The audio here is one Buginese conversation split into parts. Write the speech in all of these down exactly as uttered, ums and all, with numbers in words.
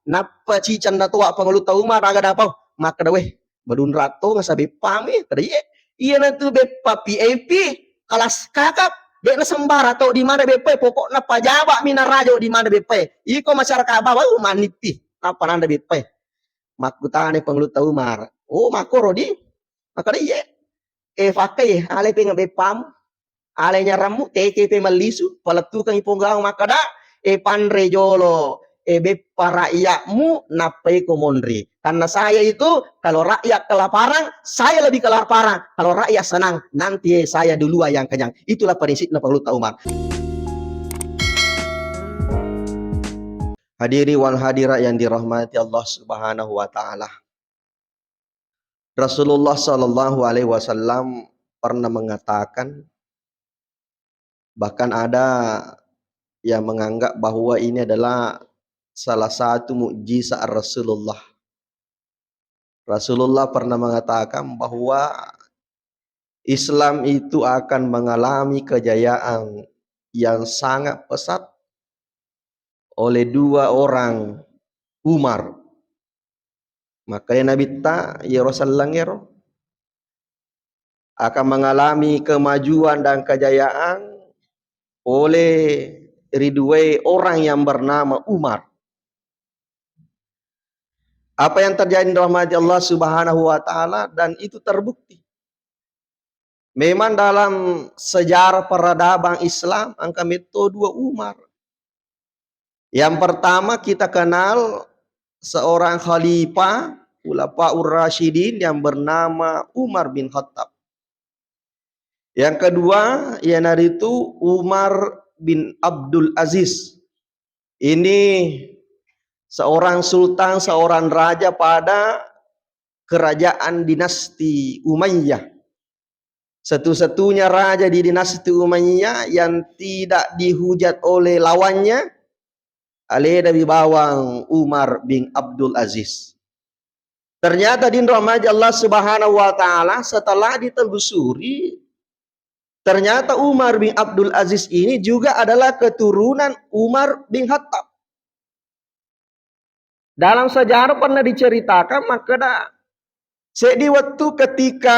Nappa ciceng natoa Pangulutta Umar, aga napau? Makkeda, "Weh, badunrang tonga sa beppamu e." Kada iye. Iyanatu beppa V I P, kelas kakap, de'na sembarang tau di mana beppa e, pokokna pajaba mi naraja di mana beppa e. Iko masyarakat bawah, uh, manippi. Nappa nanre beppa e. Makkutana Pangulutta Umar, "Oh, makkoro di?" Makkeda, "Iye." "E, fakkai, ale peng beppamu. Ale nyarammu, teke pe mellisu, palettukangi ponggamu makkeda, e, panre jolo, e, beppa rakyatmu, nappa iko monri. Karena saya itu, kalau rakyat kelaparan, saya lebih kelaparan. Kalau rakyat senang, nanti saya duluan yang kenyang." Itulah prinsipnya Pangulutta Umar. Hadiri wal hadirat yang dirahmati Allah Subhanahu wa Ta'ala. Rasulullah Shallallahu Alaihi Wasallam pernah mengatakan, bahkan ada yang menganggap bahwa ini adalah salah satu mukjizat Rasulullah. Rasulullah pernah mengatakan bahwa Islam itu akan mengalami kejayaan yang sangat pesat oleh dua orang Umar. Makanya Nabitta, iyaro sellengngero akan mengalami kemajuan dan kejayaan oleh ri duwe orang yang bernama Umar. Apa yang terjadi, rahmati Allah Subhanahu wa Ta'ala, dan itu terbukti. Memang dalam sejarah peradaban Islam, engka metto dua Umar. Yang pertama, kita kenal seorang khalifah, Khulafaur Rasyidin, yang bernama Umar bin Khattab. Yang kedua, iyanaritu Umar bin Abdul Aziz. Ini seorang sultan, seorang raja pada kerajaan dinasti Umayyah. Satu-satunya raja di dinasti Umayyah yang tidak dihujat oleh lawannya, alena wi bawang Umar bin Abdul Aziz. Ternyata, dinro maja Allah Subhanahu wa Ta'ala, setelah ditelusuri, ternyata Umar bin Abdul Aziz ini juga adalah keturunan Umar bin Khattab. Dalam sejarah pernah diceritakan, makkeda, seddi wettu ketika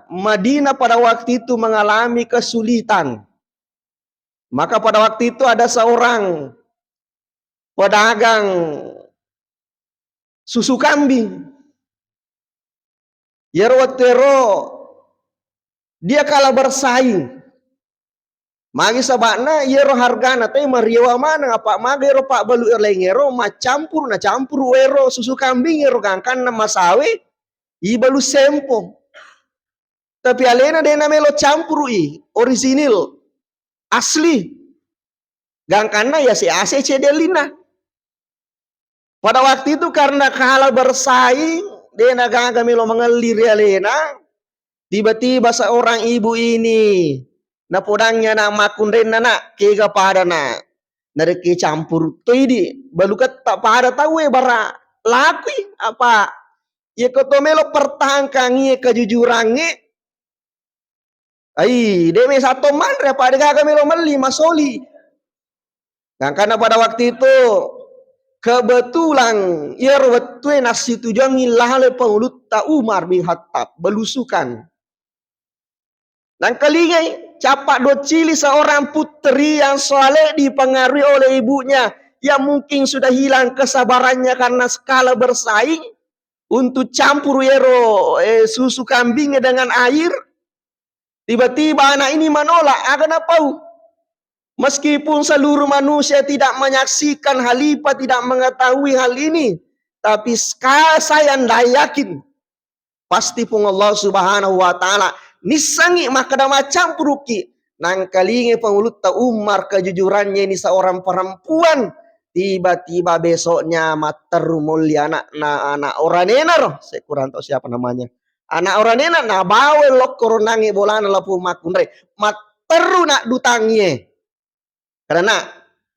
Madinah pada waktu itu mengalami kesulitan, maka pada waktu itu ada seorang pedagang susu kambing. Iyaro wettuero dia kalah bersaing. Magi saba'na iyaro hargana toi mariawa maneng, apa maga iyaro pabbalu laingngero maccampuru, nacampuru ero susu kambing ero gangkanna masawe ibalu sempo. Tapi alena de namelo campuru'i orisinil, asli. Gangkanna yase-ase cedellinna. Pada waktu itu karena kalah bersaing, de nagaga melo mangelli ri alena, tiba-tiba seorang ibu ini napodangi ana makkunrainna, "Nak, kega pada, Nak? Narekki campuru toidi baluketta pada tauwe, bara lakui apa iyako to melo pertahankangngi kejujurangnge." Ai, de mesa to manre, apa de gaga melo melli, masoli. Gangkanna pada waktu itu kebetulan iyaro wettue nassitujuangngi laleng Pangulutta Umar bin Khattab belusukan. Nangkalingai, capa doccili seorang putri yang soleh dipengaruhi oleh ibunya yang mungkin sudah hilang kesabarannya karena kalah bersaing untuk campur iyaro, eh, susu kambing dengan air. Tiba-tiba anak ini menolak, aga napau? Meskipun seluruh manusia tidak menyaksikan, khalifah tidak mengetahui hal ini, tapi ska-, saya ndai yakin pasti Puang Allah Subhanahu wa Ta'ala nissengngi makkeda maccampuruki. Nangkalingai Pangulutta Umar kejujurannya ini seorang perempuan, tiba-tiba besoknya matteru molli anakna, anak oranena ro, saya kurang tahu siapa namanya. Anak oranena nabawa lokko ronangnge bolana lapong makkunrai. Matteru naddutangie. Karena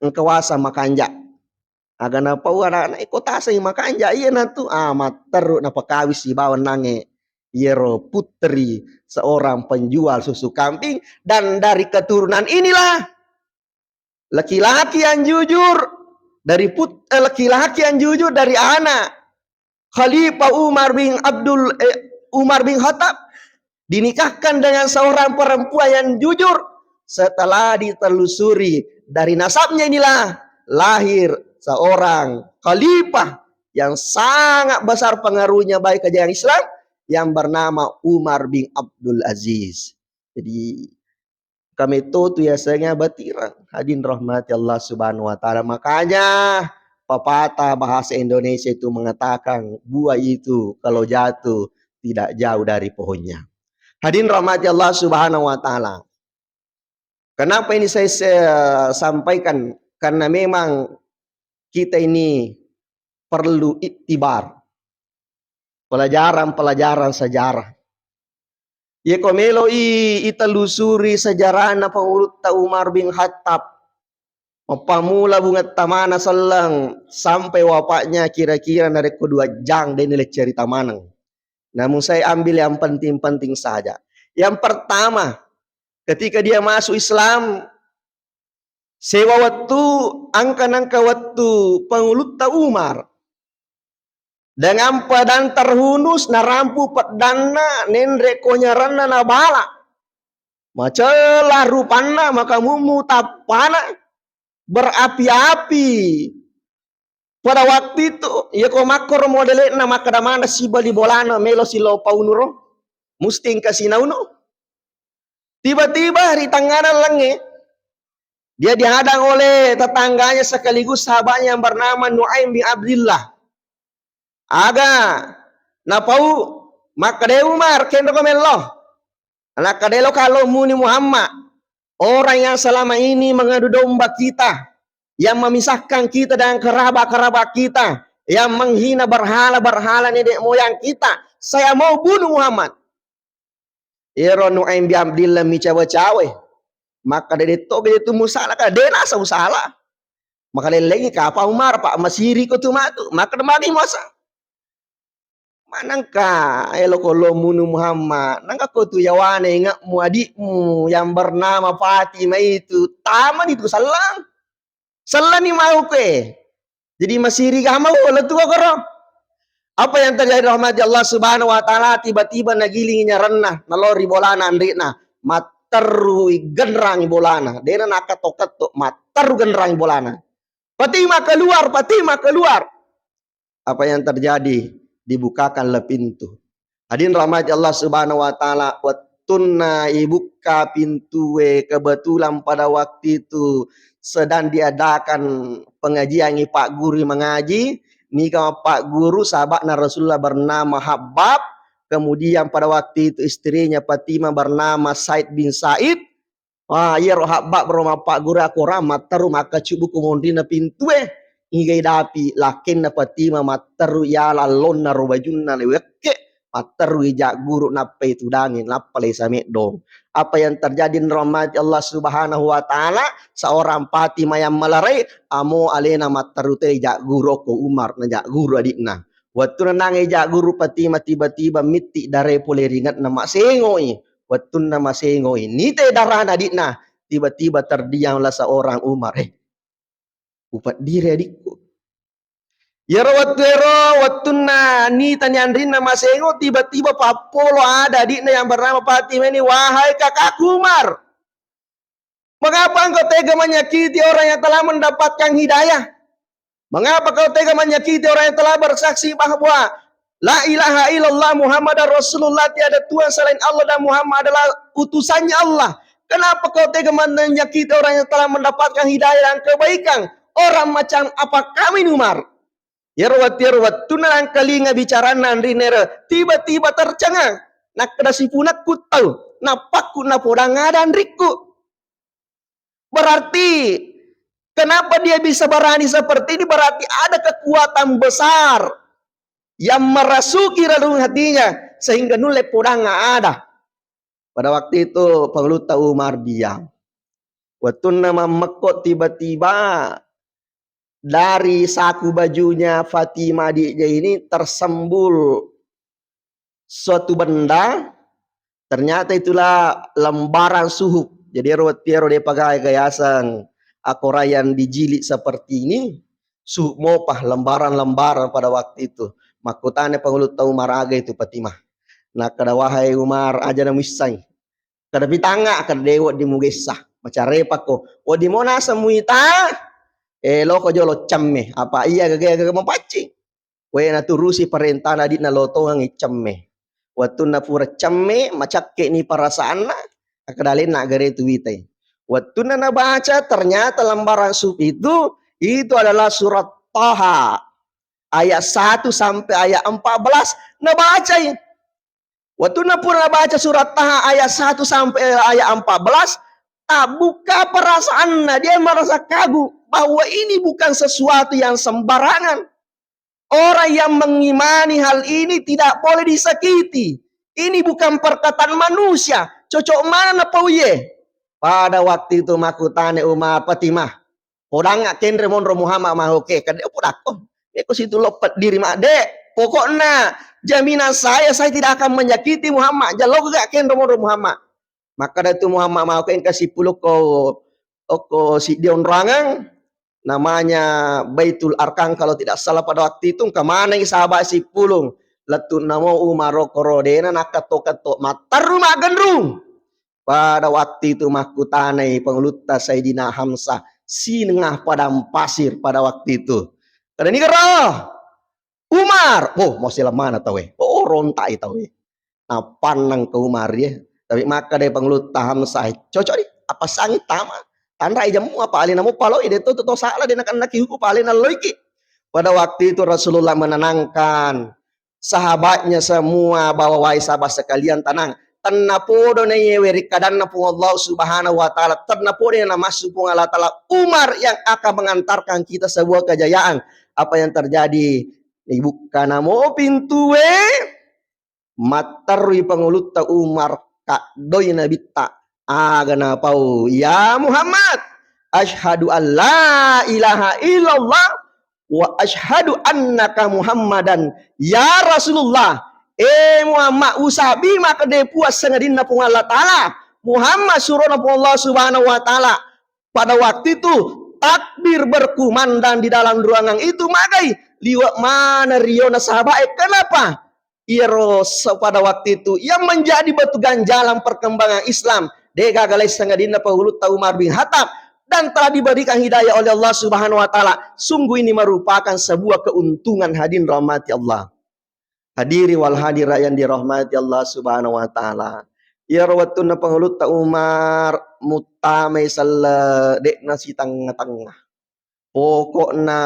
engka wasa makanja. Aga napau anakna, iko tasengi makanja, iyanatu, ah, matteru napakawis sibawa nangnge iyaro putri seorang penjual susu kambing, dan dari keturunan inilah laki-laki yang jujur, dari put-, eh, laki-laki yang jujur, dari anak Khalifah Umar bin Abdul, eh, Umar bin Khattab dinikahkan dengan seorang perempuan yang jujur. Setelah ditelusuri dari nasabnya, inilah lahir seorang khalifah yang sangat besar pengaruhnya bagi kejayaan Islam, yang bernama Umar bin Abdul Aziz. Jadi, kametto tu yasengnge batireng. Hadirin rahmati Allah Subhanahu wa Ta'ala. Makanya pepatah bahasa Indonesia itu mengatakan, buah itu kalau jatuh tidak jauh dari pohonnya. Hadirin rahmati Allah Subhanahu wa Ta'ala. Kenapa ini saya, saya sampaikan? Karena memang kita ini perlu iktibar, pelajaran-pelajaran sejarah. Yeko meloi itelusuri sejarahna Pangulutta Umar bin Khattab, mappamula bungetta maneng selleng sampai wafaknya kira-kira narekko dua jang, de' nalecceri tamaneng. Namun saya ambil yang penting-penting saja. Yang pertama, ketika dia masuk Islam, sewa wettu, angka-nangka wettu Pangulutta Umar dengan pedang terhunus, narampu peddanna, nenre konyaranna, nabala. Macella rupanna, makamummu tappana, berapi-api. Pada waktu itu, yeko makkoro modele'na, makkeda maneng sibali bolana, melo silao paunuro, musti engka sinauno. Tiba-tiba ri tengngana lengnge, dia dihadang oleh tetangganya sekaligus sahabatnya yang bernama Nuaim bin Abdillah. Aga napau? Makkeda Umar, kenroko mello. Nakkeda, eloka lo muni Muhammad, orang yang selama ini mengadu domba kita, yang memisahkan kita dengan kerabat-kerabat kita, yang menghina berhala-berhala nenek moyang kita, saya mau bunuh Muhammad. Iyaro Nuaim bin Abdillah mi cawe-cawe. Makkeda, de' to bede tu musala, ka de' nasau sala. Makalellengi kapa Umar, pa masiri ko tu matu. Makkeda magi muasa. Manengka eloko lo munu Muhammad, nengka ko tu yawana inge'mu, adikmu yang bernama Fatimah itu, tamani tu sellang. Sellani mau ke. Jadi masiri kama lo tu koro. Apa yang terjadi, rahmati Allah Subhanahu wa Ta'ala, tiba-tiba nagiling nyaranna, nalori bolana anrikna, matterru genrangi bolana. Dena nakato-kato, matterru genrangi bolana. Fatimah keluar, Fatimah keluar. Apa yang terjadi? Dibukakanlah pintu. Hadirin rahmati Allah Subhanahu wa Ta'ala, wettunna ibukka pintue, kebetulan pada waktu itu sedang diadakan pengajian, Pak Guru mengaji, niga Pak Guru, sahabatna Rasulullah bernama Habbab, kemudian pada waktu itu istrinya Fatimah bernama Said bin Said, Wah, iyaro Habbab ro mappagguru akorang matteru makkacubbu ko monrinna pintue. Igai dapi lakkenna Fatimah matteru yala allonna ro bajunna lewekke, matteru ijagguru nappai tudangi, nappa lesa meddong. Apa yang terjadi, rahmati Allah Subhanahu wa Ta'ala, seorang Fatimah yang melerai, amo alena matteru te ijagguru ko Umar, najagguru adikna. Wettunna nangnge ijagguru Fatimah, tiba-tiba mitti dare pole ringetna, masengoi. Wettunna masengoi, nite darana adikna, tiba-tiba terdiamlah seorang Umar. Eh, upeddiri adikku. Iyaro wettu ero, wettunna nitani anrinna masengo, tiba-tiba pappolo ada adikna yang bernama Fatimah ini, "Wahai kakakku Umar, mengapa engkau tega menyakiti orang yang telah mendapatkan hidayah? Mengapa kau tega menyakiti orang yang telah bersaksi bahwa la ilaha illallah Muhammadar Rasulullah, tiada Tuhan selain Allah dan Muhammad adalah utusannya Allah? Kenapa kau tega menyakiti orang yang telah mendapatkan hidayah dan kebaikan? Orang macam apa kami, Umar?" Iyaro wettu, iyaro wettunna nangkalinga bicaranna anrinna ero, tiba-tiba tercengang. Nakkeda, "Sipunekku tau, nappakku napodang ada anrikku." Berarti, kenapa dia bisa berani seperti ini? Berarti ada kekuatan besar yang merasuki relung hatinya sehingga nulle podang ada. Pada waktu itu Pangulutta Umar diam. Wettunna mammekko, tiba-tiba dari saku bajunya Fatimah adiknya ini tersembul suatu benda, ternyata itulah lembaran suhuf. Jadi ero wettu ero de' pagae gayaseng akorang yang dijilid seperti ini, Su mopa lembaran-lembaran pada waktu itu. Makkutana Pangulutta Umar, aga itu Fatimah. Nakkeda, wahai Umar, aja na muisseng. Kada pitangnga, kada de wedding mugessa. Macarepako. Wedding mo naseng muita, eh, loko jolo cemme. Apa iya gaga-gaga mapaccing. We naturusi parentana adik na lotongeng cemme. Wettunna pura cemme, macakke ni perasaanna, akkeda alenna gare tu witai. Wettunna nabaca, ternyata lembaran sup itu, itu adalah surat Taha. Ayat satu sampai ayat empat belas nabacai. Wettunna pura nabaca surat Taha ayat satu sampai ayat empat belas, tabbuka perasaanna, dia merasa kagum bahwa ini bukan sesuatu yang sembarangan. Orang yang mengimani hal ini tidak boleh disakiti. Ini bukan perkataan manusia. Cocok mana na pauye? Pada waktu itu makkutana Umar, Fatimah, podanga kenre monro Muhammad mahoke, kade podakko. Eko situ loppet diri ma, Dek, pokokna jaminan saya, saya tidak akan menyakiti Muhammad. Jallo ga kenre monro Muhammad. Makkeda tu Muhammad mahoke engka sipulung ko, okko siddi onroangeng, namanya Baitul Arqam kalau tidak salah pada waktu itu, engka maneng sahabat sipulung. Lettu namo Umar ro korodena nakkato-kato matteru maggenrung. Pada waktu itu makkutanai Pangulutta Sayyidina Hamzah, sinengah padang pasir pada waktu itu. Kada nigero, Umar, oh, mau silang mana tau e? Oh, rontak i tau e. Napannang ke Umar ye. Tapi maka dari Pangulutta Hamzah, cocok di, apa sangi tama? Tanra jammu apa alena mo paloi de to to salah de nak nak hukum apa alena loiki. Pada waktu itu Rasulullah menenangkan sahabatnya semua bahwa, wahai sahabat sekalian, tenang. Tennapodo na yewe ri kadanna Puang Allah Subhanahu wa Ta'ala, tennapodo na massu Puang Allah Ta'ala, Umar yang akan mengantarkan kita sebuah kejayaan. Apa yang terjadi? Ibukka namo pintue, matterui Pangulutta Umar, kaddoi Nabitta. Aga napau, "Ya Muhammad, asyhadu an la ilaha illallah wa asyhadu annaka Muhammadan, ya Rasulullah." Eh Muhammad, usabi maka de puas sangadinna Puang Allah Ta'ala. Muhammad surona Puang Allah Subhanahu wa Ta'ala. Pada waktu itu takbir berkumandang di dalam ruangan itu, magai liwat mana riona sahabat. Eh, kenapa? Iyaro se-, pada waktu itu yang menjadi batu ganjalan perkembangan Islam, de gaga lai sangadinna Pangulutta Umar bin Khattab, dan telah diberikan hidayah oleh Allah Subhanahu wa Ta'ala. Sungguh ini merupakan sebuah keuntungan, hadirin rahmati Allah. Hadiri wal hadirat yang dirahmati Allah Subhanahu wa Ta'ala. Iyaro wettunna Pangulutta Umar muttamai selle, de'na sitengnga-tengnga. Pokokna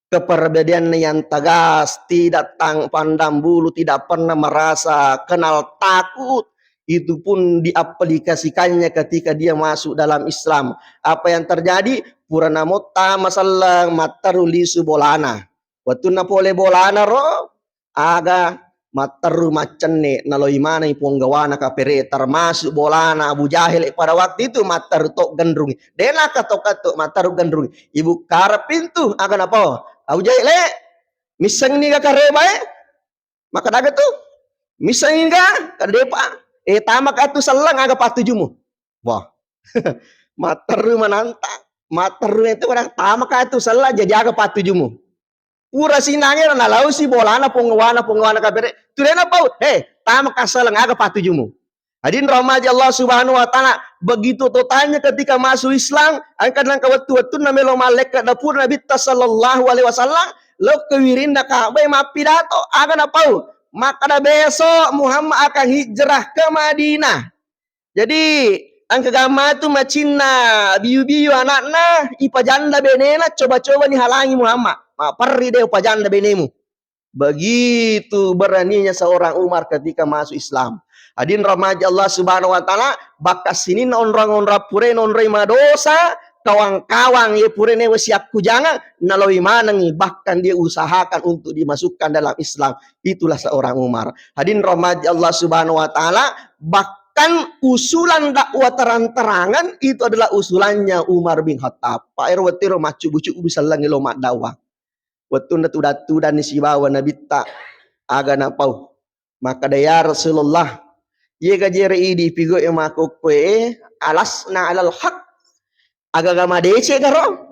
kepribadiannya yang tegas, tidak tang-, pandang bulu, tidak pernah merasa kenal takut. Itu pun diaplikasikannya ketika dia masuk dalam Islam. Apa yang terjadi? Purana mottama selleng, matteru lisu bolana. Wettunna pole bolana ro, aga matteru maccenne, naloi maneng ponggawana kapere, termasuk bolana Abu Jahil pada waktu itu matteru to genrungi. De nakkato-kato matteru genrungi. Ibukkareng pintu, aga napau Abu Jahil, "Eh, misseng niga kareba e?" Makkeda aga tu? "Misseng niga?" Kada depa. "Eh, tamaka tu selleng, aga pattujumu?" Wah. Matteru mananta. Matteru itu orang, "Tamaka tu selleng, jaji aga pattujumu?" Pura sinangero nalausi bolana ponggawana, ponggawana kapere. Tudena pau, "He, tamaka selleng, aga pattujumu?" Hadirin rahmati Allah Subhanahu wa Ta'ala, begitu totalnya ketika masuk Islam, engka nengka wettu-wettunna melo mallekka dapur Nabitta sallallahu alaihi wasallam, lao ke wirinna Ka'bah mappidato, aga napau? Makkeda, "Besok Muhammad akan hijrah ke Madinah." Jadi, engka gamma tu macinna biu-biu anakna, ipajanda benena, coba-coba ni halangi Muhammad. Maperri de upajanda benemu. Begitu beraninya seorang Umar ketika masuk Islam. Hadirin rahmati Allah Subhanahu wa Ta'ala, bakka sininna onrong-onrong pura nonroi madosa, kawang-kawang ye pura newe siakkujangang, naloi manengi, bahkan dia usahakan untuk dimasukkan dalam Islam. Itulah seorang Umar. Hadirin rahmati Allah Subhanahu wa Ta'ala, bahkan usulan dakwah terang-terangan itu adalah usulannya Umar bin Khattab. Pak ero wettu ero maccubu-cubu sellengi lo maddakwah. Wettunna tudang-tudanni sibawa Nabitta, aga napau? Makkeda, "Ya Rasulullah, iye gajere idi pigoe makkukkoe, alasna alal haq? Agaga madeceng garo?"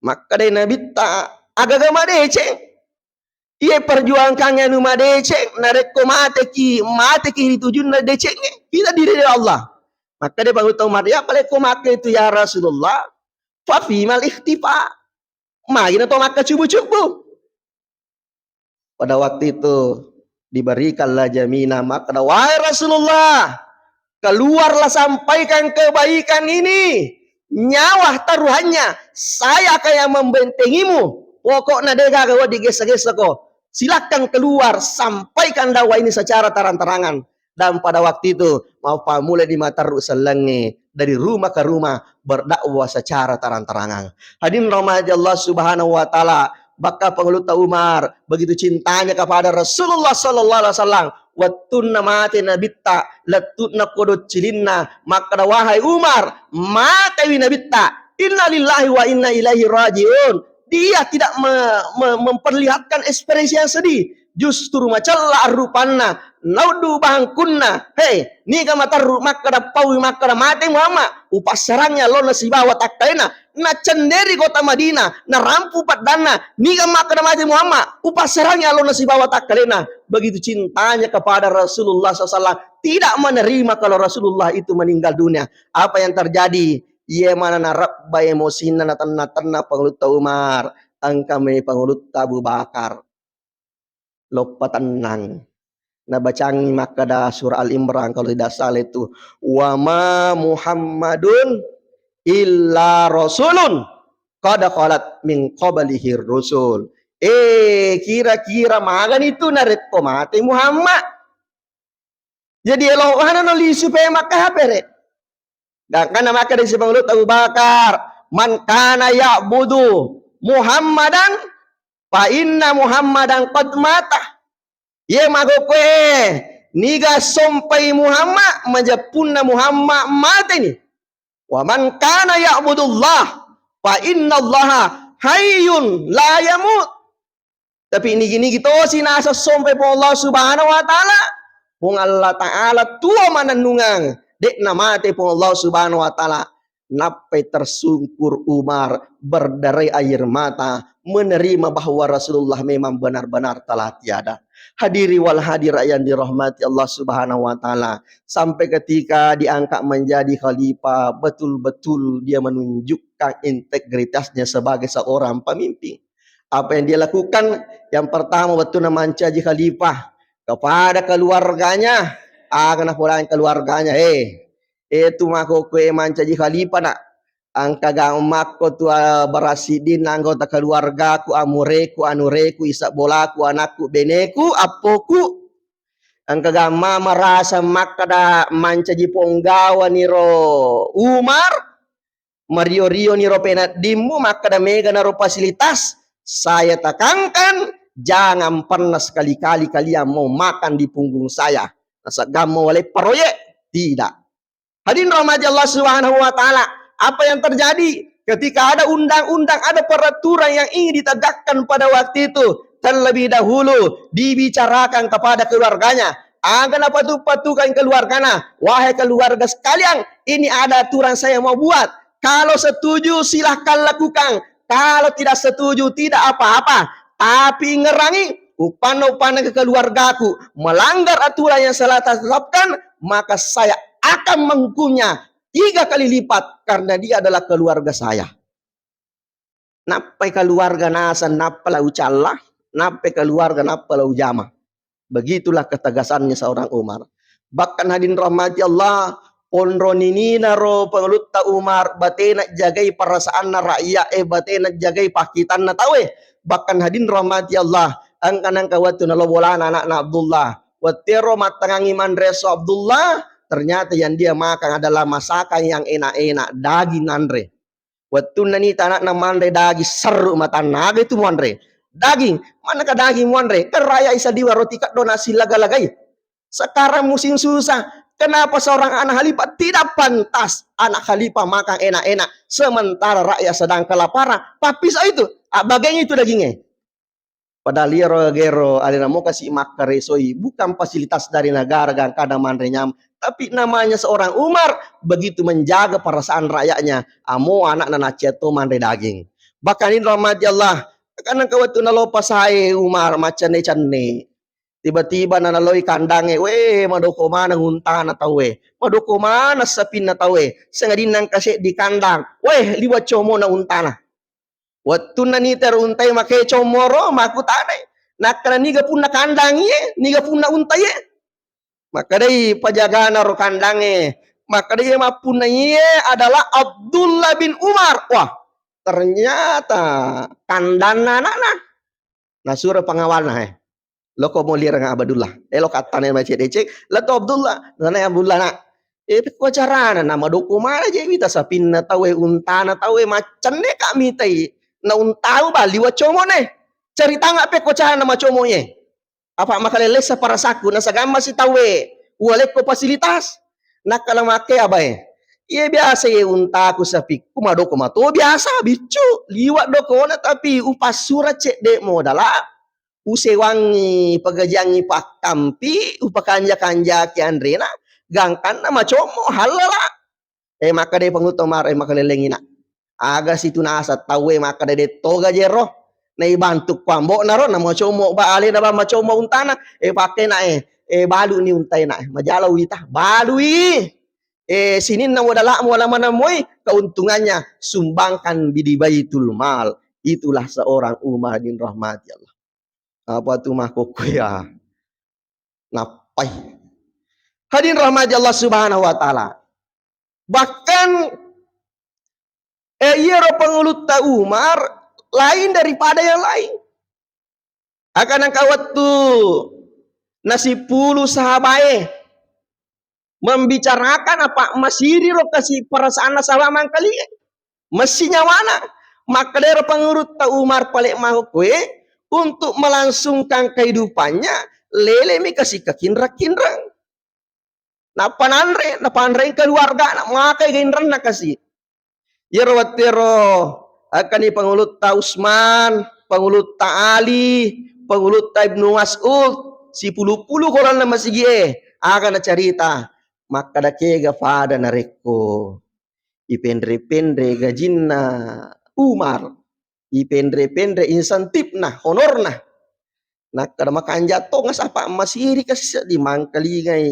Makkedai Nabitta, "Agaga madeceng? Iye perjuangkangnge anu madeceng, narekko mateki, mateki ri tujunna decengnge, kita diridoi Allah." Makkedai Pangulutta Umar, "Ya, palekko makke itu, ya Rasulullah, fa fimal ikhtifa? Magi na to makkacubu-cubu?" Pada waktu itu diberikanlah jaminan, makkeda, "Wahai Rasulullah, keluarlah sampaikan kebaikan ini. Nyawa taruhannya, saya akan yang membentengimu. Pokoknya degaga wedding gessa-gessako. Silakan keluar, sampaikan dakwah ini secara terang-terangan." Dan pada waktu itu, mappammulai di materru sellengnge dari rumah ke rumah berdakwah secara terang-terangan. Hadirin rahmati Allah Subhanahu wa Ta'ala, bakka Pangulutta Umar begitu cintanya kepada Rasulullah sallallahu alaihi wasallam, wettunna mate Nabitta, lettu'na kodong cilinna, makkeda, "Wahai Umar, matewi Nabitta, inna lillahi wa inna ilaihi rajiun." Dia tidak me-, me-, memperlihatkan ekspresi yang sedih, justru macella rupanna, nauddu bahangkunna. Hei, niga materru makkeda, paui makkeda, "Mate Muhammad, upassarangngi allonna sibawa takkalena." Nacenderi kota Madinah, narampu paddanna. Niga makkeda, "Mate Muhammad, upassarangngi allonna sibawa takkalena." Begitu cintanya kepada Rasulullah sallallahu alaihi wasallam, tidak menerima kalau Rasulullah itu meninggal dunia. Apa yang terjadi? Iye mana narebba emosinna, natenna-tenna Pangulutta Umar, engka mai Pangulutta Abu Bakar. Loppa tennang. Nabacangi makkeda surah Al Imran kalau tidak salah itu, "Wa ma Muhammadun illa rasulun qad khalat min qablihir rusul." Eh, kira-kira magani tu narekko mate Muhammad? Jadi elo mana no lisu pe makka hapere. Gangkanna makkeda si Pangulutta Abu Bakar, "Man kana ya'budu Muhammadan fa inna Muhammadan qad mata." Ye makkokkoe, niga sompai Muhammad, majeppunna Muhammad mateni. "Wa man kana ya'budullah fa innallaha hayyun la yamut." Tapi nigi-nigi tosi naseng sompai Puang Allah Subhanahu wa Ta'ala, Puang Allah Ta'ala tuo manennungeng, de'na mate Puang Allah Subhanahu wa Ta'ala. Nappai tersungkur Umar, berderai air mata, menerima bahwa Rasulullah memang benar-benar telah tiada. Hadiri wal hadirat yang dirahmati Allah Subhanahu wa Ta'ala, sampai ketika diangkat menjadi khalifah, betul-betul dia menunjukkan integritasnya sebagai seorang pemimpin. Apa yang dia lakukan? Yang pertama, wettunna mancaji khalifah, kepada keluarganya, aga napodangi keluarganya, "Eh, eh, tu makkokkoe mancaji khalifah, Nak. Engka gammakko tu, ah, barasiddinna anggota keluargaku, amureku, anureku, isa bolaku, anakku, beneku, appoku. Engka gamma merasa makkeda mancaji ponggawaniro Umar, mario-rio niro peneddimmu, makkeda mega naro fasilitas, saya tekankan, jangan pernah sekali-kali kalian mau makan di punggung saya. Nasaba gamma walai proyek." Tidak. Hadirin rahmati Allah Subhanahu wa Ta'ala, apa yang terjadi ketika ada undang-undang, ada peraturan yang ingin ditegakkan pada waktu itu, terlebih dahulu dibicarakan kepada keluarganya. Aga napatu-patukan keluargana, "Wahai keluarga sekalian, ini ada aturan saya mau buat. Kalau setuju, silahkan lakukan. Kalau tidak setuju, tidak apa-apa. Tapi ingerangi, upanna-upanna ke keluargaku melanggar aturan yang saya tetapkan, maka saya akan menghukumnya tiga kali lipat karena dia adalah keluarga saya." Nappai keluarga naseng, nappa la ucalla, nappai keluarga, nappa la ujama. Begitulah ketegasannya seorang Umar. Bahkan hadirin rahmati Allah, onro ninina ro Pangulutta Umar, batena jagai perasaanna rakyat e, batena jagai pakkitanna tau e. Bahkan hadirin rahmati Allah, engka nengka wettu nalo bolana anakna Abdullah. Wettero mattangangi manre esso Abdullah, ternyata yang dia makan adalah masakan yang enak-enak, daging nanre. Wettunna nita anakna manre daging, serru matanna, "Aga itu muanre?" "Daging." "Manaka daging muanre? Kan raya isa liwa roti keddo nasi laga-lagai. Sekarang musim susah. Kenapa seorang anak khalifah tidak pantas anak khalifah makan enak-enak sementara rakyat sedang kelaparan?" Pappiso itu, abbageng itu dagingnya. Padahal iyaro gero alena mokasi makkaresoi, bukan fasilitas dari negara gangkana manre nyameng, tapi namanya seorang Umar begitu menjaga perasaan rakyatnya. Amo anakna naccia to manre daging. Bahkan ini rahmati Allah, karena ke wettu nalo pasae Umar macenne-cenne. Tiba-tiba na naloi kandangnge, weh, madoko maneng untana tauwe. Madoko maneng sapinna tauwe. Sangadinna engka seddi kandang. Weh, liwa comona untana. Wettunna nitero untae make comoro, makkutanai. Nakkeda niga punna kandangngi e, niga punna unta e. Makkedai pajagana ro kandangnge, makkeda iye mappunna iye adalah Abdullah bin Umar. Wah, ternyata kandanna anakna. Nasuro pengawalna, eh. Loko molireng Abdullah. Elo kattane macet deceng, lettu Abdullah. Nana Abdullah, nak. Eh, pekko carana, nama doko mana je mita sapinna tauwe, untana tauwe, macenne ka mitai. Na untau bali wa comone. Caritanga pekko carana macomo ye. Apa makalelessa parasaku, nasagamma sitauwe. Uwalekko fasilitas. Nakkala makke abae. Iye biasa ye untaku sapikku madoko mato biasa biccu. Liwa dokona tapi upassura cedde modala. Usewangngi, pegajiangngi pakkampi, upakanja-kanjaki anrena, gangkanna macommo, hallala. Eh, makkeda Pangulutta Umar, eh, makalellengi, nak. Aga situnasa tauwe makkeda de toga jero. Naibantu ko ambo'na ro, na macommo ba alena ba macommo untana. Eh, pakkena, eh, eh, baluni untaena, eh, majala uwita, balui. Eh, sininna modala'mu wala manemmoi, keuntungannya sumbangkan di Baitul Mal. Itulah seorang Umar bin rahmati Allah. Apa tu makkokkoe ya? Nappai. Hadirin rahmati Allah Subhanahu wa Ta'ala. Bahkan, eh, iyaro Pangulutta Umar lain daripada yang lain. Akan engka wettu nasipulu sahabae membicarakan apa masiri ro kasi perasaanna sahabat mangkalinga. Messi nyawana. Makkedaro Pangulutta Umar pale makkokkoe untuk melangsungkan kehidupannya, lelemi kasi kakinrang-kinrang. Nappa nanre, napanrei keluargana, makai gainranna kasi. Iyaro wettuero akkani Pangulutta Usman, Pangulutta Ali, Pangulutta Ibnu Mas'ud, sipulu-pulu kolanna masigi'e, aga nacarita, makkeda kega pada narekko ipenre-penre gajinna Umar, ipenre-penre insentifna, honorna. Nakkeda makanja tonga sapa masiri kasi seddi mangkalingai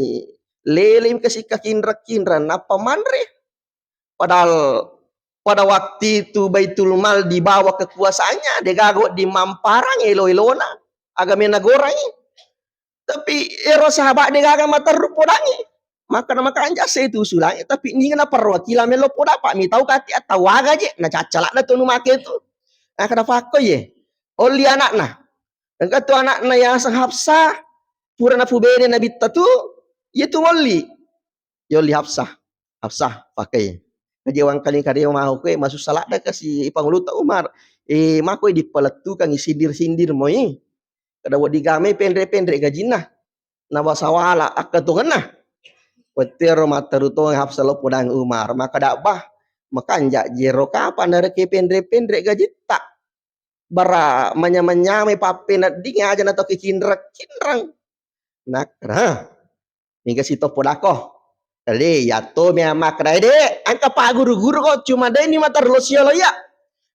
leleng kasi kakinrang-kinrang nappa manre. Padahal pada waktu itu Baitul Mal di bawah kekuasaannya, degaga wedding mamparang elo-elona agame nagorangi. Tapi ero sahabat degaga materru podangi. Maka na makanja se itu usulangi, tapi ninga na perwakilan melo poda, Pak, mitau kati atau waga je, na caccalak na tonu make itu. Nah, kada fakko ye. Oli anakna. Engka tu anakna yang sang Hafsah, pura napubene Nabitta tu, ye tu ngolli. Yolli Hafsah. Hafsah, pakai. Najewang kaling kadeo maho kue, masussa ladda kasi Pangulutta Umar. Eh, mako dipalettukangi sindir-sindir moi. Kada wedding game penre-penre gajinna. Nabasawala akkatongenna. Wettero matteru tong Hafsah lo podang Umar. Maka dabbah, makanja jero kapang narekko penre-penre gajitta. Bara manyameng-nyameng pappenedding aja na to kikinreng-kinreng. Nak, ha. Niga sitoppo dako. Tadi ya to mea makkeda, "Eh, Dek, engka pagguru-guru ko, cuma de ni materlo siolo ya."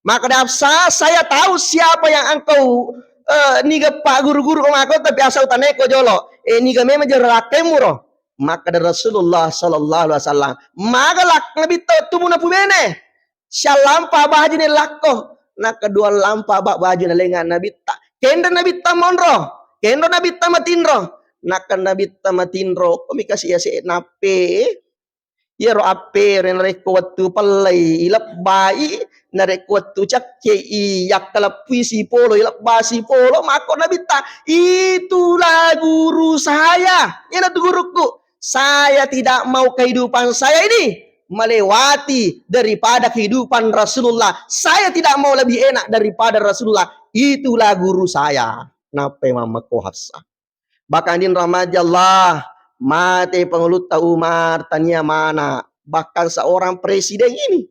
Makkeda Hafsah, "Saya tahu siapa yang engkau, eh, niga pagguru-guru ko mako, tapi asal utaneko jolo. Eh, niga memang jero lakkemu ro?" Makkeda Rasulullah sallallahu alaihi wasallam, "Maga lak-, Nabitta wettumu napubene?" Siallampa bajune lakko, nakkedua lampa ba bajune lenga Nabitta. Kenro Nabitta monro, kenro Nabitta matinro. Nakka Nabitta matinro, komi kasi ase nappe. Iyaro appere narekko wettu pellai ilebbai, narekko wettu cakkei yakkaleppui sipolo ilebba sipolo, makko Nabitta, "Itulah guru saya." Iyanatu gurukku. Saya tidak mau kehidupan saya ini melewati daripada kehidupan Rasulullah. Saya tidak mau lebih enak daripada Rasulullah. Itulah guru saya. Nappai mammekko Hafsah. Bahkan din rahmati Allah, mate Pangulutta Umar tania mana. Bahkan seorang presiden ini.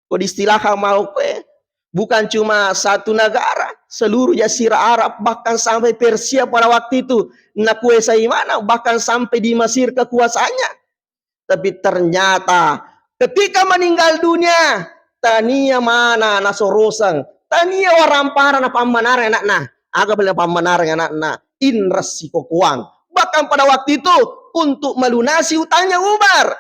Ko diistilahkan mau kue, bukan cuma satu negara, seluruh Jazirah Arab, bahkan sampai Persia pada waktu itu nakuasai mana, bahkan sampai di Mesir kekuasaannya. Tapi ternyata ketika meninggal dunia, Tania mana nasoroseng, tania warampara napammanareng ana'na. Aga bela napammanareng ana'na? Inreng sikokoang. Bahkan pada waktu itu, untuk melunasi utangnya Umar,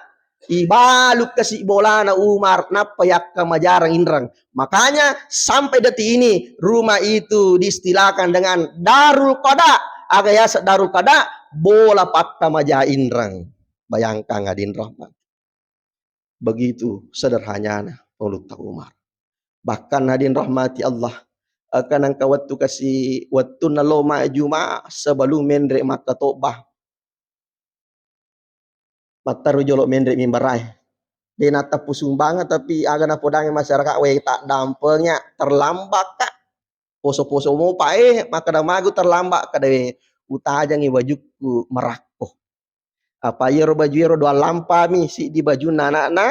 ibalu kasi bolana Umar, nappa yakkamajareng inreng. Makanya sampai detik ini rumah itu diistilahkan dengan Darul Qada. Aga yaseng Darul Qada? Bola pakkamaja inreng. Bayangkan, hadirin rahmat. Begitu sederhananya Pengulutta Umar. Bahkan, hadirin rahmati Allah, engka nengka wettu kasi, wettunna lo majjuma sebelum menre makkatobba. Mattaru jolo menre mimbarae. De natteppu sumbangan, tapi aga napodangi masyarakat, we, taddampengi, terlambat ka. Poso-poso mopa e, makkeda magu terlambat, kada we, utajangi bajukku marakko. Apa iyaro baju ero doang lampami, siddi bajunna ana'na,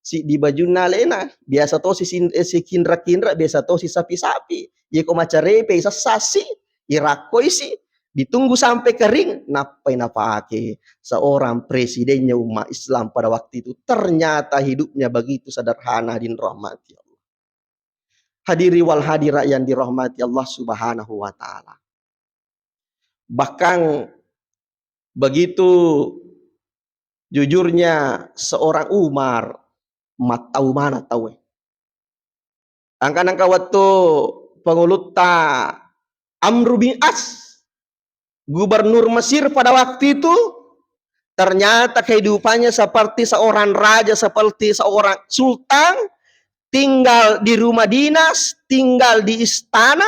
siddi bajunna alena. Biasa tosi sin-, eh, sikinra-kinra, biasa tosi sapi-sapi. Yeko macarepe, isessasi, irakkoisi, ditunggu sampai kering, nappai napake. Seorang presidennya umat Islam pada waktu itu, ternyata hidupnya begitu sederhana, hadirin rahmati Allah. Hadiri wal hadirat yang dirahmati Allah Subhanahu wa Ta'ala. Bahkan begitu jujurnya seorang Umar, mattau mana tauwe. Angka nengka wettu Pengulutta Amru bin As, gubernur Mesir pada waktu itu, ternyata kehidupannya seperti seorang raja, seperti seorang sultan, tinggal di rumah dinas, tinggal di istana,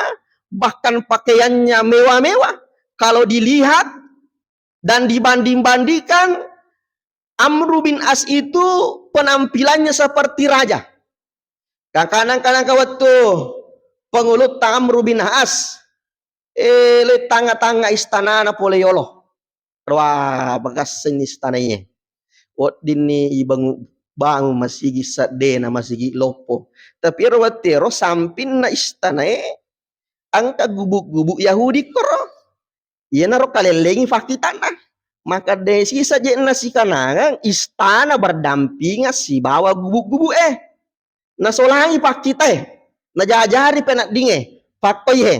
bahkan pakaiannya mewah-mewah. Kalau dilihat dan dibanding-bandingkan, Amru bin As itu penampilannya seperti raja. Kadang-kadang ka wettu Pengulutta Amru bin As, eh, le tanga-tanga istanana pole yolo. Wah, bagassenni istanae. Weddinni ibangu-, bangun masigi seddena, masigi loppo. Tapi ero wettu ero sampinna istanae engka gubuk-gubuk Yahudi koro. Iyanaro kalellengi fakkitanna. Maka de sisa je'na sikanangang istana berdampingan sibawa gubuk-gubuk e. Nasolangi pakkitae, najajari peneddinge, pakkoi he,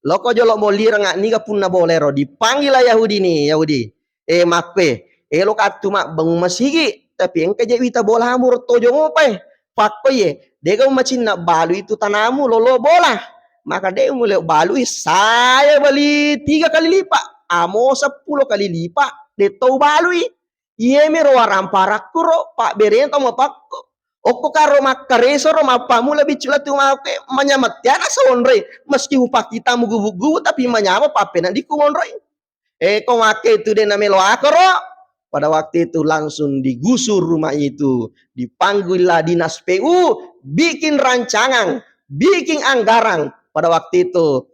loko jolo mollireng niga punna bolero, dipanggil Yahudi ni, Yahudi. Eh, makkue, elo kattu mabbangung masigi, tapi engka je wita bolamu ro tojo mopae. Pakkoi e, dega macinna balu itu tanamu lolo bola. Maka de mule balui, saya beli tiga kali lipat, amo seppulo kali lipat, de tau balui. Iyemiro waramparakku ro, pabbereng tau mapakko. Okko karo makkareso ro, mappamula biccu latu make, manyamette ana sonroi. Meski upakkitamu gubu-gubu, tapi manyama pappeneddikku monroi. Eh, ko make tu de namelo akoro. Pada waktu itu langsung digusur rumah itu, dipanggillah dinas P U, bikin rancangan, bikin anggaran. Pada waktu itu,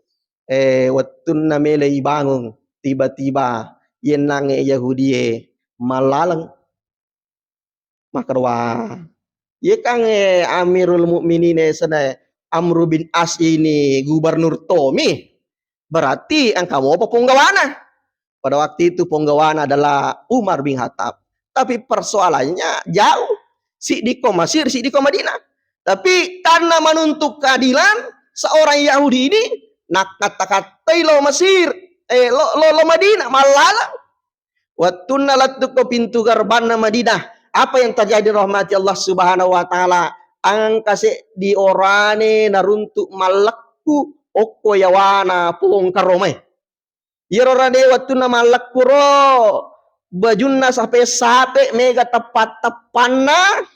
eh, wettunna melo ibangung, tiba-tiba yennangnge Yahudie mallaleng. Makkedua, "Ye kan, eh, Amirul Mukminin, eh, sene Amru bin As ini gubernur tomi, berarti engka mopa ponggawana." Pada waktu itu ponggawana adalah Umar bin Khattab. Tapi persoalannya jauh. Siddi ko Mesir, siddi ko Madinah. Tapi karena menuntut keadilan, seorang Yahudi ini nakkatta-kattai lo Mesir, eh, lo, lo, lo Madinah, mallaleng. Wettunna lettu ko pintu gerbanna Madinah, apa yang terjadi, rahmati Allah Subhanahu wa Ta'ala? Engka seddi orane naruntuk mallekku okko yawana pong karomae. Iyaro rane wettunna mallekku ro, bajunna sape-sape, mega teppa-teppanna,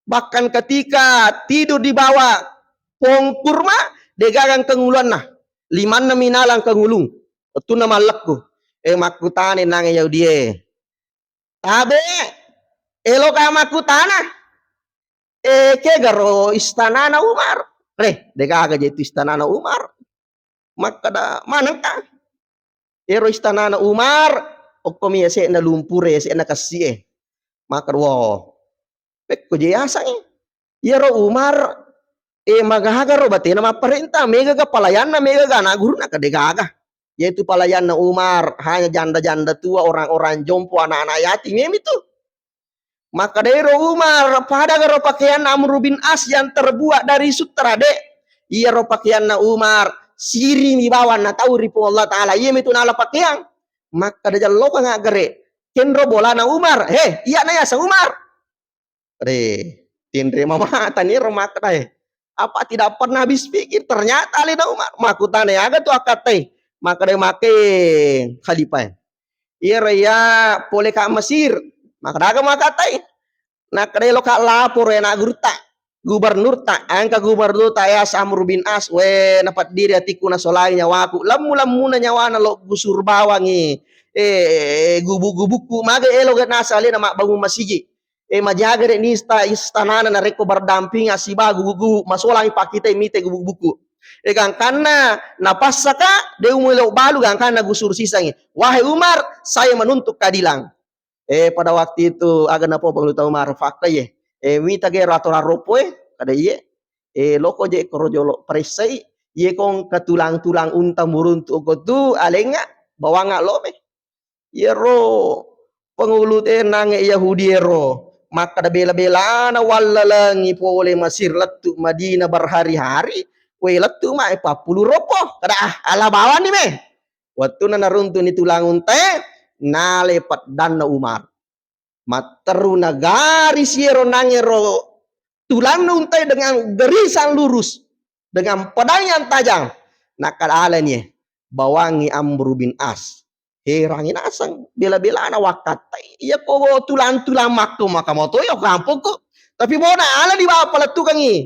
bahkan ketika tidur di bawah pohon kurma, degaga engka uluanna, limanna minala engka ulung. Wettunna mallekku, eh, makkutana nange Yahudie, "Tabe, eloka makkutana, eh, kegaro istanana Umar?" Re, degaga je tu istanana Umar. Makkeda, "Manengka?" Ero istanana Umar, okkomi yase'na lumpure, yase'na kessie. Makkeda, "Wo, pekko je yasangnge." Iyaro Umar, eh, magaga ro batena mapparenta, megaga palayanna, megaga anak guruna, kade gaga. Yaitu palayanna Umar, hanya janda-janda tua, orang-orang jompo, anak-anak yatim, iyami tu. Makkedai ro Umar, "Pada garo pakeanna Amr bin As yang terbuat dari sutra, Dek?" "Iyaro pakeanna Umar, sirimi bawang natau ri Puang Allah Ta'ala, iyamitu nala pakeang." Makkeda jallokeng aggere, kenro bolana Umar. "He, iyana yaseng Umar." Re, tinre mamata ni ro makkeda, eh. Apa tidak pernah habis pikir, ternyata alena Umar. Makkutana, "Aga tu akkatai?" Makkeda, "Make Khalifah. Iyaro iya pole ka Mesir." Makkeda, "Aga makkatai?" Nakkeda, "Eloka laporo anak gurutta, gubernurta, engka gubernurta yaseng Amr bin As, we, napeddiri atikku nasolai nyawaku, lemmu-lemmuna nyawana lo gusur bawangi, eh, gubuk-gubukku, maga elo ga naseng alena mabbangun masigi. Eh, majaga de nista istanana narekko berdampingan sibawa gubuk-gubuk, masolangi pakkitai mite gubuk-gubukku. Eh, gangkanna napassaka, de umelo balu gangkanna gusur sisangi. Wahai Umar, saya menuntut keadilan." Eh, pada waktu itu, aga napau Pangulutta Umar, fakta ye. Eh, mita ge aturan roppo e, kada iye. Eh, loko je koro jolo paressai, iye kong katulang-tulang unta muruntu ko tu alenga, bawangnga lo me. Iyaro pangulu tenangnge Yahudi ero, makkeda bela-belana wallalengi pole Mesir lettu Madinah berhari-hari, we lettu ma e pappulu roppo, kada, ah, ala bawanni me. Wettunna naruntuni tulang untae, nale peddanna Umar. Matteru nagari siero nangero tulanna untae dengan gerisan lurus, dengan pedang yang tajam. Nakkeda alani e, bawangi Amr bin As. Herangi naseng, bela-belana wakkattai. Iya ko tulang-tulang makko maka moto yo kampokku. Tapi bona ala di bapa lettukangi.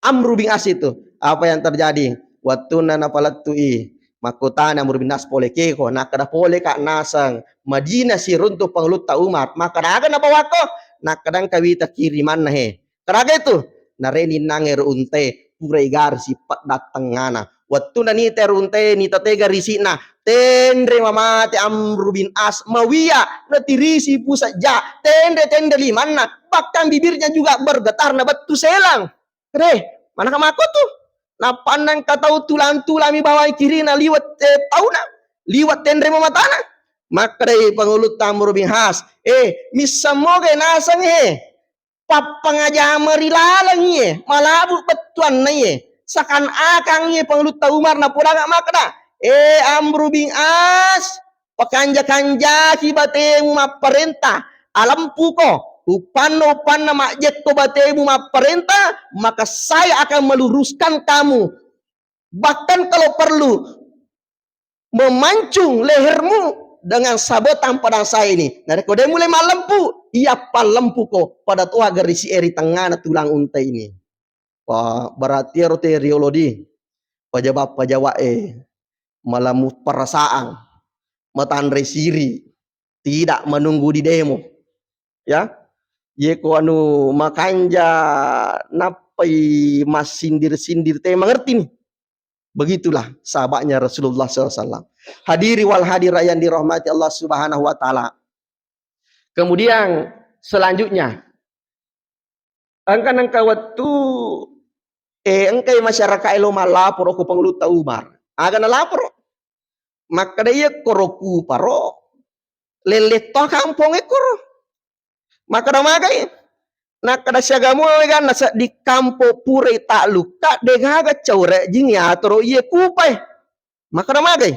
Amr bin As itu. Apa yang terjadi? Wettunna napalettui, makkutana Amr bin As pole keko, nakkeda pole ka naseng Madinah siruntu Pangulutta Umar, makkeda aga nabawakko? Nakkeda engka wita kirimanna he. Keraga itu? Nareni nangnge ro untae, purai gari sipedda tengngana. Wettunna nita ro untae, nita tega risi'na, tenre mamate Amr bin As, mawiya natirisi pusat ja, tenre-tenre limanna, bahkan bibirnya juga bergetar nabettu selang. Re, manaka mako tu? Nappa engka tau tulang-tulang mi bawang kirina liwat, eh, tauna, liwat tenre mamatana. Makkedai Pangulutta Amr bin As, eh, misseng moga naseng he, pappangaja meri laleng ye, malabu bettuanna ye, seakan-akan ye Pangulutta Umar napodanga makkeda, eh, Amr bin As, pakanja-kanjaki batemu mapparenta, alempuko, uppanna-uppanna majjekko batemu mapparenta, maka saya akan meluruskan kamu. Bahkan kalau perlu, memancung lehermu dengan sabetan pedang saya ini. Narekko de mulai mallempu, iya pallempuko pada toa gerisi e ri tengngana tulang unta ini. Wah, berarti ero te riolo di pajaba-pajaba e malamu perasaan, matanre siri, tidak menunggu di demo. Ya, ye ko anu makanja nappai massindir-sindir te mengerti nih. Begitulah sahabatnya Rasulullah sallallahu alaihi wasallam. Hadiri wal hadirat yang dirahmati Allah Subhanahu wa Ta'ala. Kemudian selanjutnya, engka nengka wettu, eh, engkai masyarakat elo malaporo ko Pangulutta Umar. Aga nalaporo? Makkeda, "Iya koro kuparo, lelletto kampong e koro." Makkeda magai? Nakkeda, "Siaga mua weganna sedding kampo purai taklukka, degaga caure jing yatoro iye kupai." Makkeda magai?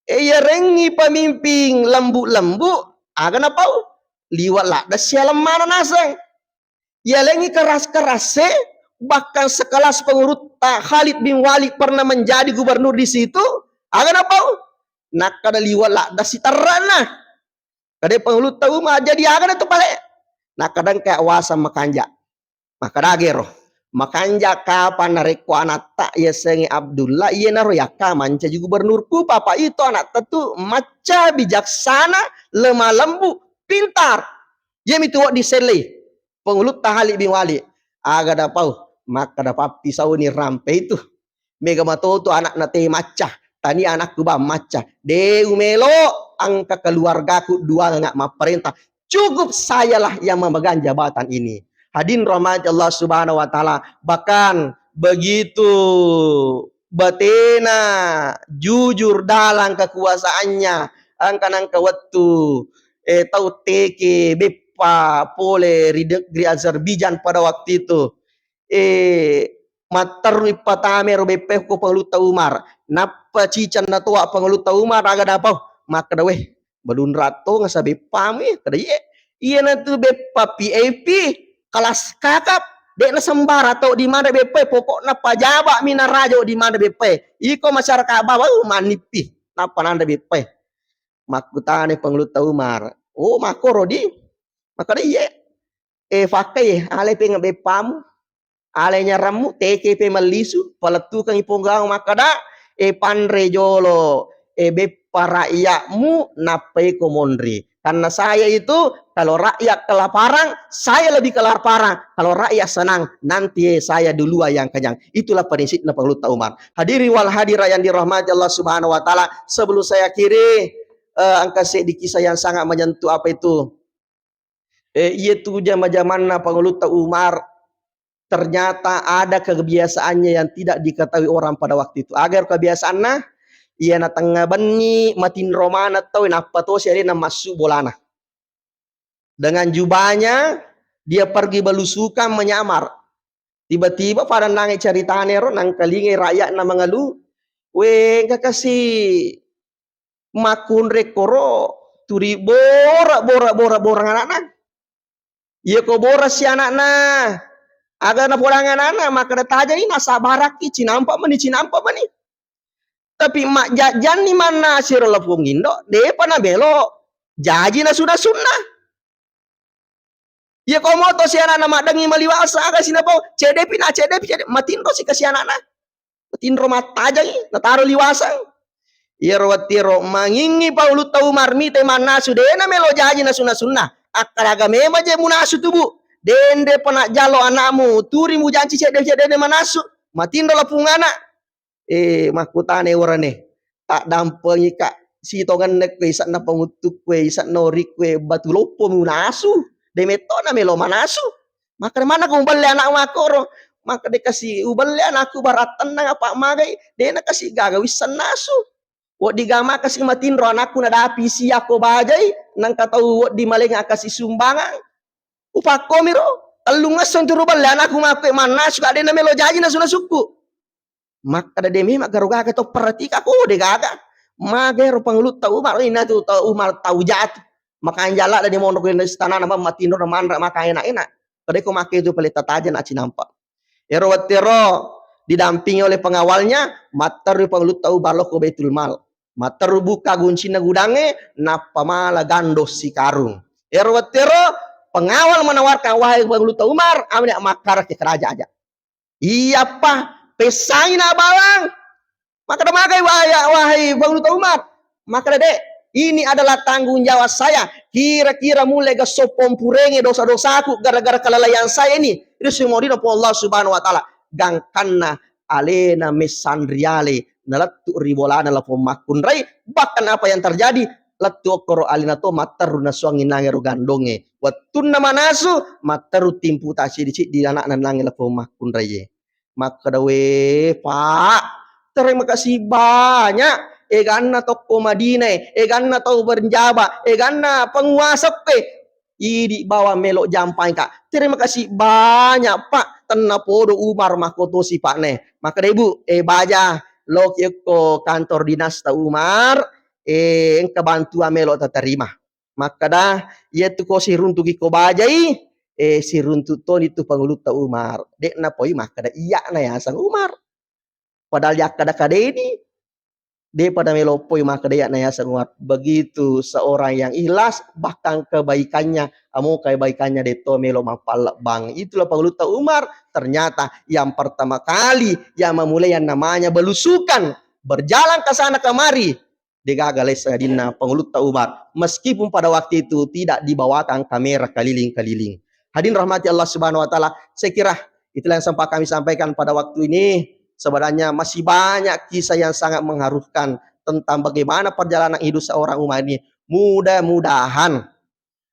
E, iyarengngi pamimping lembu-lembu, aga napau? Liwa ladde sialemmana naseng. Yalengngi keras-kerase, bahkan sekelas pengurutta Khalid bin Walid pernah menjadi gubernur di situ, aga napau? Nakkeda liwa ladde siterrana. Kade pangulutta Umar, jadi aga na tu pale? Nakkeda engka wasang makanja. Makkeda gero, makanja kapang narekko anatta yasengnge Abdullah, iyanaro yakka mancaji gubernurku, papa itu anatta tu macca, bijaksana, lemah lembut, pintar. Iyamitu wedding sellei pangulutta Khalid bin Walid. Aga dapau? Makkeda pappisauni rampe itu. Mega matoto anakna te macca, tania anakku bang macca. De umelo engka keluargaku duanganga mapparenta. Cukup sayalah yang memegang jabatan ini. Hadirin rahmati Allah Subhanahu wa Ta'ala. Bahkan begitu batena jujur dalam kekuasaannya, engka nangka wettu, eh, tau teke beppa beppa pole ri negeri Azerbaijan pada waktu itu. Eh, matterru ippatamai ro beppae ko Pangulutta Umar. Nappa ciceng natoa Pangulutta Umar, aga napau? Makkeda, "Weh, balunrang tongeng sa beppamu, eh." Kada, "Iye, iyanatu beppa V I P, kelas kakap. De'na sembarang tau dimanre beppae, pokokna pajaba'mi naraja dimanre beppae. Iko masyarakat bawah, uh, manippi. Nappa nanre beppae." Makkutana Pangulutta Umar, "Oh, makkoro di?" Makkeda, "Iye." "Eh, fakkai, ale peng beppamu, ale nyarammu, teke pe mellisu, palettukengngi ponggaung makkeda, eh, panre jolo, eh, beppa rakyatmu, nappa iko monri. Karena saya itu, kalau rakyat kelaparan, saya lebih kelaparan. Kalau rakyat senang, nanti, eh, saya duluan yang kenyang." Itulah prinsipnya Pangulutta Umar. Hadirin wal hadirat yang dirahmati Allah Subhanahu wa Ta'ala, sebelum saya akhiri, eh, engka sedikit kisah yang sangat menyentuh, apa itu? Eh, iya tu jama-jamanna Pangulutta Umar, ternyata ada kebiasaannya yang tidak diketahui orang pada waktu itu. Aga kebiasaanna, iya na tengnga benni matinro maneng tau, nappa tosi alena massu bolana. Dengan jubahnya, dia pergi belusukan menyamar. Tiba-tiba pada nange caritana ero, nangkalingai rakyatna mengeluh, "We, engka kasi makkunrai koro turi bora, bora, bora, bora anakna. Iya ko bora si anakna, aga napodang anakna, makkeda tajani, nasabarakki, cinampa mani, cinampa mani." Tapi majjajjanni mannasiro lapong indo, depa namelo jaji nasu-nasunna. Iya ko moto si anakna maddengi maliwasa, aga sinapau, ceddepi na, ceddepi, cedde-, matinro si kasi anakna. Matinro mattajangi, nataro liwasang. Iyaro wettiro mangingi Pangulutta Umar mite mannasu, de namelo jaji nasu-nasunna. Akkaraga memang je munasu tubu. Denre pernah jalo anakmu, turi mujanci cedde-cedde manasu. Matinro lapung anak. Eh, makkutana warane, "Taddampengika, sitongenna kue, isanna panguttu kue, isanna ori kue, batu loppo munasu, de metto na melo manasu." Makkeda, "Mana ko mubelle anakmu makkoro?" Makkeda, "Kasi ubelle anakku, barattenna apa magai, de na kasi gaga wisseng nasu. Wedding gama kasi matinro anakku nadapi sia ko bajai, nangka tau wedding malenga kasi sumbangang. Upakkomiro, tellung esso turu belle anakku makkue mannasu, ka de na melo jaji nasu-nasukku." Makkeda, "De memang garo gaga tau perhatika ko de gaga." Magai ro Pangulutta Umar, inatu tau Umar tau jatu. Makanja ladde monro ko istana na matinro na manra maka enak-enak. Kada ko make tu pale tataja na cinampa. Ero wettero didampingi oleh pengawalnya, matteru Pangulutta Umar lo ko Baitul Mal. Matteru buka guncinna gudangnge, nappa mala gandong sikarung. Ero wettero pengawal menawarkan, "Wahai Pangulutta Umar, amene makkara ke keraja aja." "Iyappa, pessangi na bawang." Makkeda, "Magai waya, wahai Pangulutta Umar?" Makkeda, "Dek, ini adalah tanggung jawab saya. Kira-kira mulle gesso pompurenge dosa-dosaku gara-gara kelalaian saya ini." Ri sumodina Puang Allah Subhanahu wa Ta'ala. Gangkanna alena messanriale, nalettu ri bolana lapong makkunrai. Bahkan apa yang terjadi? Lettu okkoro alena to matteru nasuangi nangero gandongnge. Wettunna manasu, matteru timputa siddi-siddi anakna nange lapong makkunraie. Makkeda, "We, Pak, terima kasih banyak. Eganna tokko Madinah, eganna tau berjaba, eganna penguasa pe. Idi bawang melo jampai, Kak. Terima kasih banyak, Pak." Tenna podo Umar makkotosi, Pak, ne. Makkeda, "Ibu, eh, baja, loki ko kantor dinas ta Umar, eh, engka bantuan melo taterima." Makkeda, "Iyatu ko siruntuki ko bajai, eh, siruntu toni tu Pangulutta Umar." De'na poi makkeda iya'na yaseng Umar. Padahal yakkada-kadeni, de'pa namelo poi makkeda iya'na yaseng Umar. Begitu seorang yang ikhlas, bahkan kebaikannya, amo kebaikannya de'to melo mappallebbang. Itulah Pangulutta Umar, ternyata yang pertama kali yang memulai yang namanya belusukan, berjalan ke sana kemari, degaga lessa adinna Pangulutta Umar, meskipun pada waktu itu tidak dibawakan kamera keliling-keliling. Hadirin rahmati Allah Subhanahu wa Ta'ala, saya kira itulah yang sempat kami sampaikan pada waktu ini. Sebenarnya masih banyak kisah yang sangat mengharukan tentang bagaimana perjalanan hidup seorang Umar ini. Mudah-mudahan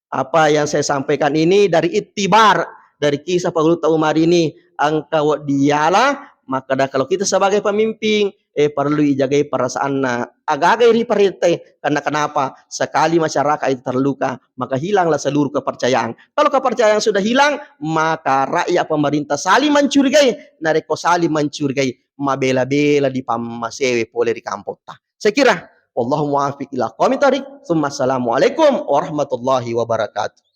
apa yang saya sampaikan ini dari iktibar dari kisah Pangulutta Umar ini, engka wedding yala, maka dah kalau kita sebagai pemimpin, eh, perlu ijagai perasaanna agaga ri parentae. Karena kenapa? Sekali masyarakat itu terluka, maka hilanglah seluruh kepercayaan. Kalau kepercayaan sudah hilang, maka rakyat pemerintah saling mencurigai. Narekko saling mencurigai, mabela-bela dipammasewe pole ri kampotta. Saya kira, wallahu muwaffiq ila aqwamit thariq. Tsumma assalamualaikum warahmatullahi wabarakatuh.